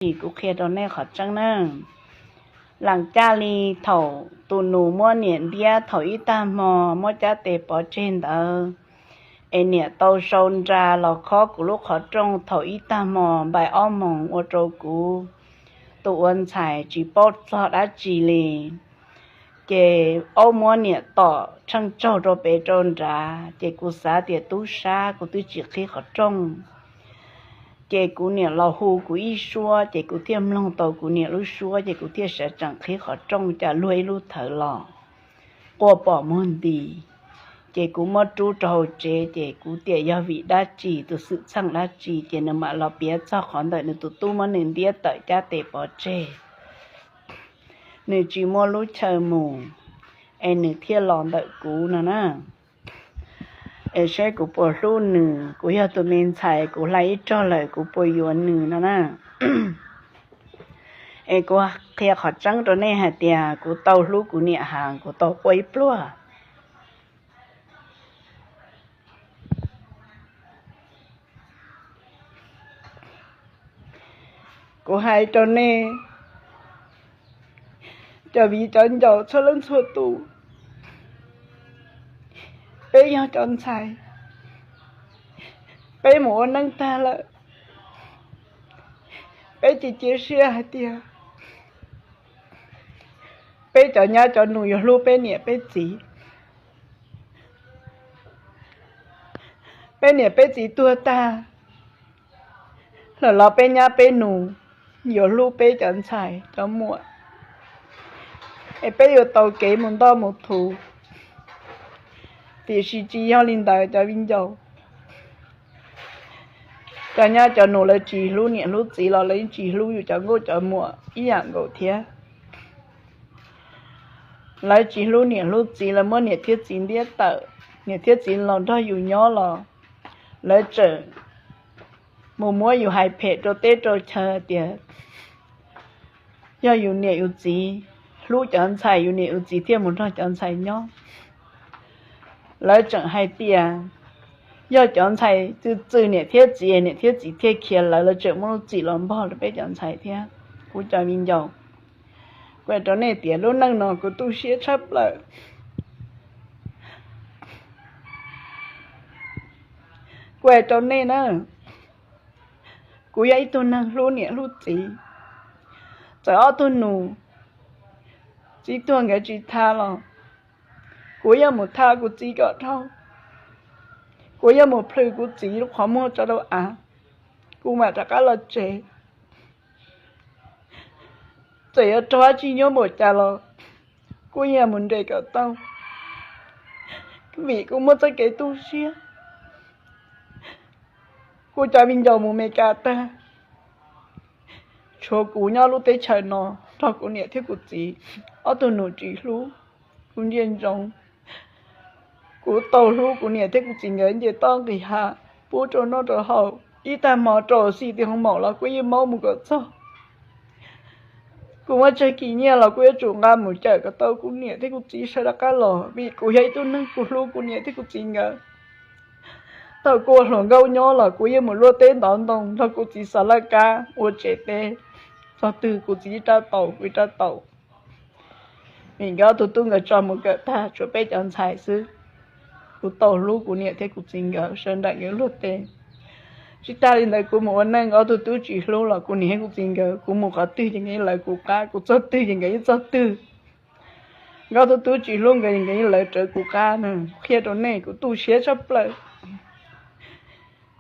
tsis, kuv qhia rau nej qhov tseeb na. Lam caj li thaum tus nus muab niam ntiab thaum ib tag hmo muab cab tes pov tseg ntawd, es niam tau sau nra los khob kuv lub qhov rooj thaum ib tag hmo npaim ob moos ua rau kuv tus ua ntxhais tsis paub txog dab tsi li. Ces aub muab niam tom tsheej tsaug rau pem rau nrad, ces kuv xav tias tub sab, kuv twb tsis qhib qhov rooj. Ces kuv niam los hu kuv ib suab, ces kuv thiaj mloog tau kuv niam lub suab, ces kuv thiaj sawv tsees qhib qhov rooj cas luag ib lub thawv los quaj pom muag nti. Ces kuv muab rub rau hauv tsev, ces kuv tias yog vim dab tsi, tus xwm txheej dab tsi, ces nws mam los piav txog qhov ntawm nws tus tub muab nws ntiab tawm cab tes pov tseg, nws tsis muaj lub chaw mus, es nws thiaj los ntawm kuv no na. Es saib kuv puas hlub nws, kuv yog tus me ntxhais, kuv hlais ib rog lawm kuv puas yuav nws no na. Es kuv qhia qhov tseeb rau nej hais tias kuv tau hlub kuv niam heev, kuv tau quaj ib pluag. Kuv hais rau nej cov viv cov ncaus txhua leej txhua tus, peb yog cov ntxhais, peb mus ua neej tag lawm, peb cia cia siab hais tias peb cov nyab cov nus yuav hlub peb niam peb txiv. Peb niam peb txiv tuag tag lawm los peb nyab peb nus yuav hlub peb cov ntxhais cov muam, es peb yuav tau kev mus ntoj mus thuv. Tiam sis tsis yog li ntawd cov viv ncaus. Cov nyab cov nus lawv tsis hlub niam hlub txiv los lawv tsis hlub yus cov nkauj cov muam ib yam nkaus thiab. Lawv tsis hlub niam hlub txiv, lawv muab niam thiab txiv ntiab tawm, niam thiab txiv los nrog yus nyob los lawv tseem mus muab yus hais phem rau teb rau chaw tias yog yus niam yus txiv hlub cov ntxhais, yus niam yus txiv thiaj mus nrog cov ntxhais nyob. Lawv tseem hais tias yog cov ntxhais txwm txwm niam thiab txiv, niam thiab txiv thiaj khiav lawv, lawv tseem muaj lub txim los npog rau peb cov ntxhais thiab. Kuv cov viv ncaus, kuv hais rau nej tias lub neej no kuv tu siab tshaj plaws. Kuv hais rau nej na, kuv yog ib tug neeg hlub niam hlub txiv. Txawm ob tug nus txiv tuag nkawd tsis tha los kuv yuav mus tha kuv txiv kom dhau. Kuv yuav mus plhws kuv txiv lub qhov muag tso rau av, kuv mam rov qab los tsev. Txawm yuav raug dab tsi nyuaj npaum cas los kuv yuav mus nres kom tau, vim kuv muaj txoj kev tu siab. Kuv cov viv ncaus mus Meskas tag, tshuav kuv nyob lub teb chaws no nrog kuv niam thiab kuv txiv. Ob tug nus tsis hlub kuv ntsia ntsoov. Kuv tau hlub kuv niam thiab kuv txiv nkawd nce toj nqis hav, pub rau noj rau haus, ib tag hmo rau xim ti hoo maum los kuv yeej maub mus kom txog. Kuv muaj tsawg kis nyiaj los kuv yuav tsum nqa mus cawm kom tau kuv niam thiab kuv txiv sawv rov qab los, vim kuv yog ib tug neeg kuv hlub kuv niam thiab kuv txiv nkawd. Thaum kuv ua hluas nkauj nyob los kuv yeej mus luaj teb ntov ntoo nrog kuv txiv xav laj kab ua tsev teb, txog twg kuv txiv ib rab taus kuv ib rab taus. Vim nkawd ob tug tub nkawd tso mus kawm tag tshuav peb cov ntxhais xwb. Kuv tau hlub kuv niam thiab kuv txiv nkawd sawv daws nkawd luag teb. Tsis tas li ntawd kuv mus ua neej nkawd ob tug tub tsis hlub los kuv niam thiab kuv txiv nkawd, kuv mus qhov twg ces nkawd yeej lawv kuv qab, kuv txog twg ces nkawd yeej txog twg. Nkawd ob tug tub tsis hlub nkawd, nkawd yeej lawv rawv kuv qab na. Qhia rau nej kuv tu siab tshaj plaws.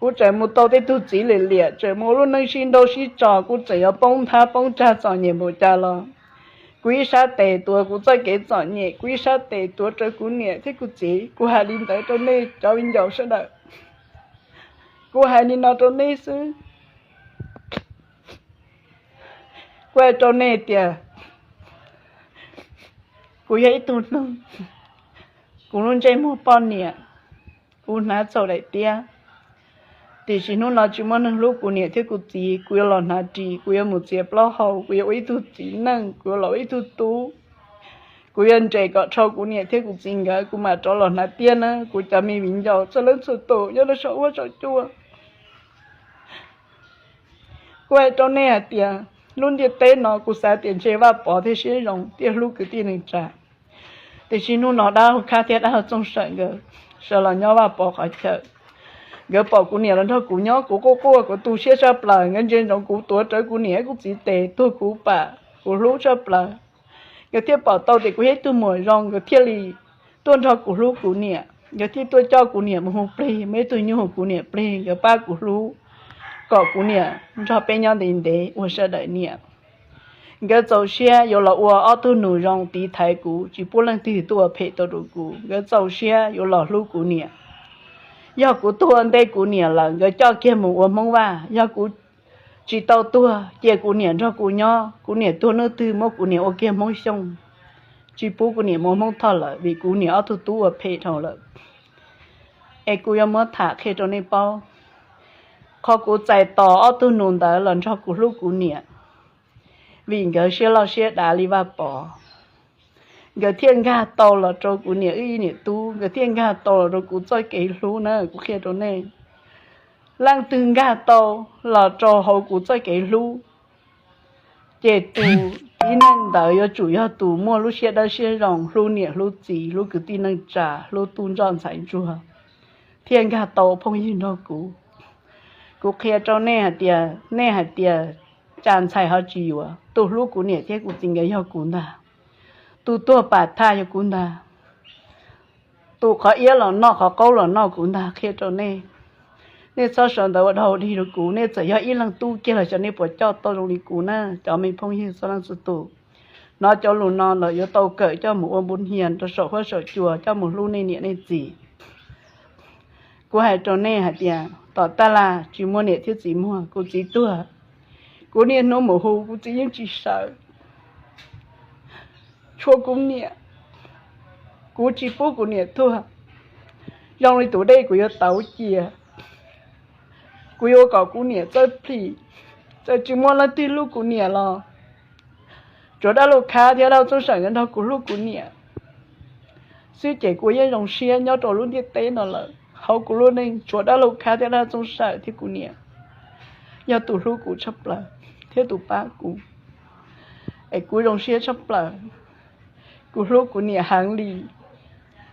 Kuv tseem mus tau tej tug txiv liam liam, tseem mus ua lub neej sib nrauj sib tso, kuv tseem yuav poob nthab poob tsag txom nyem npaum cas los kuv ib sab tes tuav kuv txoj kev txom nyem, kuv ib sab tes tuav rawv kuv niam thiab kuv txiv. Kuv hais li ntawd rau nej cov viv ncaus sawv daws. Kuv hais li no rau nej xwb. Kuv hais rau nej tias kuv yog ib tug neeg, kuv lub ntsej muag poj niam kuv hnav txhaum daim tiab, tiam sis hnub no tsis muaj neeg hlub kuv niam thiab kuv txiv, kuv yuav los hnav ris, kuv yuav mus txiav plaub hau, kuv yuav ua ib tug txiv neej, kuv yuav los ua ib tug tub. Kuv yuav nres kom dhau kuv niam thiab kuv txiv nkawd, kuv mam rov los hnav tiab na kuv cov me viv ncaus txhua leej txhua tus nyob rau saum huab saum cua. Kuv hais rau nej hais tias lub ntiaj teb no kuv xav tias ntshe Vaj Pov thiaj siab zoo thiaj hlub kwv tij neej tsa. Tiam sis hnub no dab laug Khab thiab dab laug Txooj Sawm nkawd sawv los nyob Vaj Pov qhov chaw. Nkawd pom kuv niam los nrog kuv nyob, kuv quaj quaj kuv tu siab tshaj plaws, nkawd ntsia ntsoov kuv tuav rawv kuv niam kuv txiv tes tuag kuv pam, kuv hlub tshaj plaws. Nkawd thiaj pom tau tias kuv yog ib tug muam zoo, nkawd thiaj li tuaj nrog kuv hlub kuv niam, nkawd thiaj tuaj coj kuv niam mus hu plig, muaj ib tug nyuj hu kuv niam plig, nkawd pab kuv hlub kom kuv niam nrog peb nyob ntev ntev ua sawv daws niam. Nkawd txaus siab yuav los ua ob tug nus zoo tiv thaiv kuv, tsis pub leej twg tuaj ua phem tau rau kuv. Nkawd txaus siab yuav los hlub kuv niam. Yog kuv tuag ua ntej kuv niam lawm, nkawd coj kiag mus ua Hmoob Vaj. Yog kuv tsis tau tuag, cia kuv niam nrog kuv nyob, kuv niam tuag hnub twg muab kuv niam ua kiag Hmoob Xyooj, tsis pub kuv niam mus ua Hmoob Thoj lawm, vim kuv niam ob tug tub ua phem dhau lawm. Es kuv yuav muab tham qhia rau nej paub, qhov kuv txais tos ob tug nus ntawd los nrog kuv hlub kuv niam, vim nkawd siab loj siab dav li Vaj Pov. Nkawd thiaj nkag tau los rau kuv niam wb ib niam tub, nkawd thiaj nkag tau los rau kuv txoj kev hlub na, kuv qhia rau nej. Leej twg nkag tau los rau hauv kuv txoj kev hlub, ces tus tib neeg ntawd yuav tsum yog tus muaj lub siab dawb siab zoo, hlub niam hlub txiv, hlub kwv tij neej tsa, hlub tub ntsuag ntxhais ntsuag, thiaj nkag tau phooj ywg nrog kuv. Kuv qhia rau nej hais tias, nej hais tias cas ntxhais ho tsis yuav, tus hlub kuv niam thiab kuv txiv nkawd yog kuv ntag, tus tuag pam thaj yog kuv ntag, tus qhov iab los noj qhov qaub los noj kuv ntag, qhia rau nej. Nej txhob sawv ntawd ua dhau dig rau kuv, nej txawm yog ib leeg tub kiag los xyov nej puas coj tau zoo li kuv na, cov me phooj ywg txhua leej txhua tus. Hnov cov lus no lawm yuav tau kawm coj mus ua npu hia rau saum huab saum cua, coj mus hlub nej niam nej txiv. Kuv hais rau nej hais tias tom taj laj tsis muaj niam thiab txiv muag, kuv txiv tuag, kuv niaj hnub mus hu kuv txiv yeej tsis sawv, tshuav kuv niam, kuv tsis pub kuv niam tuag. Zoo li tus dej kuv yuav tauv cia, kuv yuav ua kom kuv niam txawj plhis. Txawm tsis muaj leej twg hlub kuv niam los tsuav dab laug Khab thiab dab laug Txooj Sawm nkawd nrog kuv hlub kuv niam xwb ces kuv yeej zoo siab nyob rau lub ntiaj teb no lawm. Hauv kuv lub neej tsuav dab laug Khab thiab dab laug Txooj Sawm thiab kuv niam yog tus hlub kuv tshaj plaws thiab tus pab kuv, es kuv zoo siab tshaj plaws. Kuv hlub kuv niam heev li,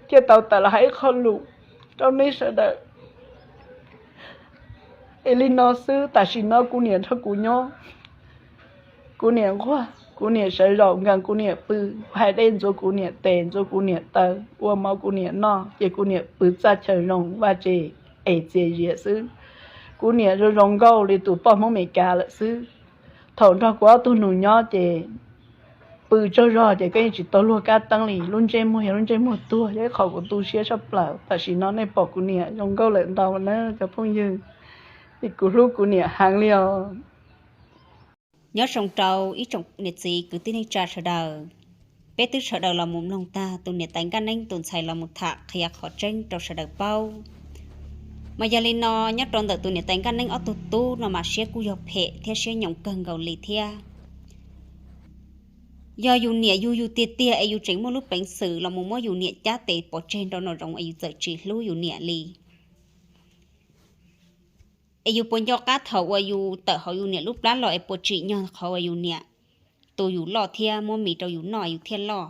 thiaj tau tawm los hais ib qho lus rau nej sawv daws. Es li no xwb, tam sim no kuv niam nrog kuv nyob, kuv niam nquag, kuv niam sawv zaum nkees kuv niam pw, hais dej ntxuav kuv niam tes, ntxuav kuv niam taw, ua mov kuv niam noj, ces kuv niam pw txaj chaw zoo vaj tse es txias zias xwb. Kuv niam zoo zoo nkauj li tus poj Hmoob Amelikas lawm xwb. Thaum nrog kuv ob tug nus nyob ces pw tsaug zog ces koj yeej tsis tau luag kab teeb li, lub ntsej muag yog lub ntsej muag tuag, yog ib qho kuv tu siab tshaj plaws. Tam sim no nej pom kuv niam zoo nkauj lawm ntau na cov phooj ywg, es kuv hlub kuv niam heev li os. Nyob zoo rau ib tsoom niam txiv kwv tij neej tsa sawv daws. Peb twb sawv daws los mus mloog tag tus niam tais Nkaj Neeb tus ntxhais los mus tham qhia qhov tseeb rau sawv daws paub. Mas yog li no, nyob rau ntawm tus niam tais Nkaj Neeb ob tug tub no mas siab kuj yog phem thiab siab nyoos kawg nkaus li thiab. Yog yus niam yug yus tiag tiag es yus tseem muaj lub peev xwm los mus muab yus niam cab tes pov tseg nrau nraum zoov es yus txawm tsis hlub yus niam li, es yus puas nco qab thaum uas yus tawm hauv yus niam lub plab los es puas tsim nyog qhov uas yus niam tu yus loj thiab muab mis rau yus noj yus thiaj loj?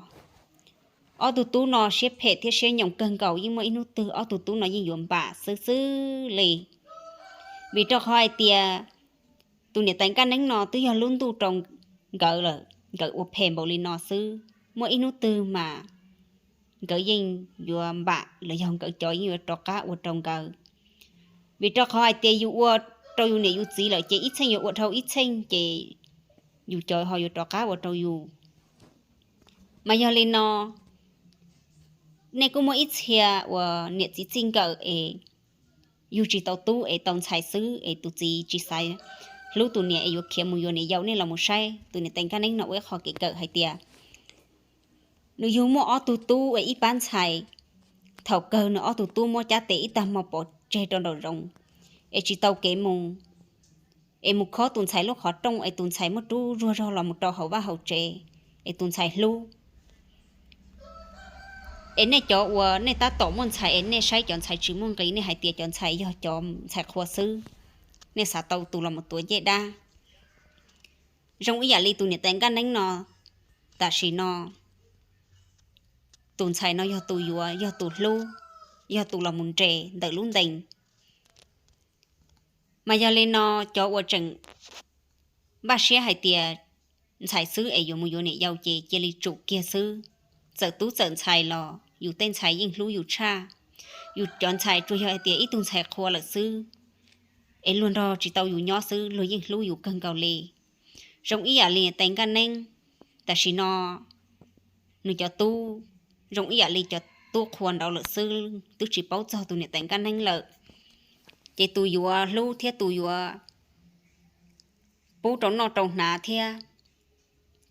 Ob tug tub no siab phem thiab siab nyoos kawg nkaus, yeej muaj ib hnub twg ob tug tub no yeej yuav npam xwb xwb li. Vim rau qhov hais tias tus niam tais Nkaj Neeb no twb yog lub ntuj rau nkawd lawm, nkawd ua phem npaum li no xwb, muaj ib hnub twg mas nkawd yeej yuav npam los yog nkawd cov yeej yuav rov qab ua rau nkawd. Vim rau qhov hais tias yus ua rau yus niam yus txiv lawm ces ib txheej yuav ua dhau ib txheej ces yus cov ho yuav rov qab ua rau yus. Mas yog li no, nej kuj muaj ib txhia uas niam txiv txij nkawm es yug tsis tau tub es tau ntxhais xwb es tus txiv tsis xav hlub tus niam es yuav khiav mus yuav niam yau, nej los mus saib tus niam tais Nkaj Neeb no ua ib qho kev kawm hais tias nws yug muaj ob tug tub es ib pab ntxhais, thaum kawg nws ob tug tub muab cab tes ib tag hmo pov tseg rau nraum zoov, es tsis tau kev mus, es mus khob tus ntxhais lub qhov rooj es tus ntxhais muab rub zuag zog los mus rau hauv vaj hauv tsev, es tus ntxhais hlub. Es nej cov uas nej tab tom muaj ntxhais es nej saib cov ntxhais tsis muaj nqis, nej hais tias cov ntxhais yog cov ntxhais qhua xwb, nej xav tau tus los mus tuav ncej dab. Zoo ib yam li tus niam tais nkaj neeb no, tam sim no tus ntxhais no yog tus yuav, yog tus hlub, yog tus los mus nres ntawm lub ntees. Mas yog li no, cov uas tseem npaj siab hais tias ntxhais xwb es yuav mus yuav niam yau ces cia li tsum kiag xwb. Txawm tub txawm ntxhais los yus tej ntxhais yeej hlub yus tshaj. Yus cov ntxhais tsuas yog hais tias ib tug ntxhais qhua lawm xwb, es luag nrog tsis tau yus nyob xwb, luag yeej hlub yus kawg nkaus li. Zoo ib yam li niam tais nkaj neeb, tam sim no nws cov tub zoo ib yam li cov tub qhua nraud lawm xwb, twb tsis paub txog tus niam tais nkaj neeb lawm. Ces tus yuav hlub thiab tus yuav pub rau noj rau hnav thiab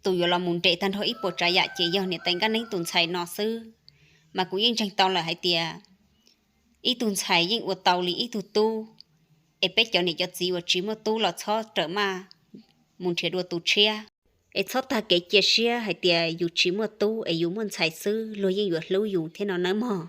tus yuav los mus nres tag nrho ib puas tsav yam ces yog niam tais nkaj neeb tus ntxhais no xwb. Mas kuv yeej ntseeg tau lawm hais tias ib tug ntxhais yeej ua tau li ib tug tub, es peb cov niam cov txiv uas tsis muaj tub los txhob rawm maj mus nrhiav dua tus tshiab, es txhob tag kev cia siab hais tias yus tsis muaj tub es yus muaj ntxhais xwb luag yeej yuav hlub yus thiab no nawb mog.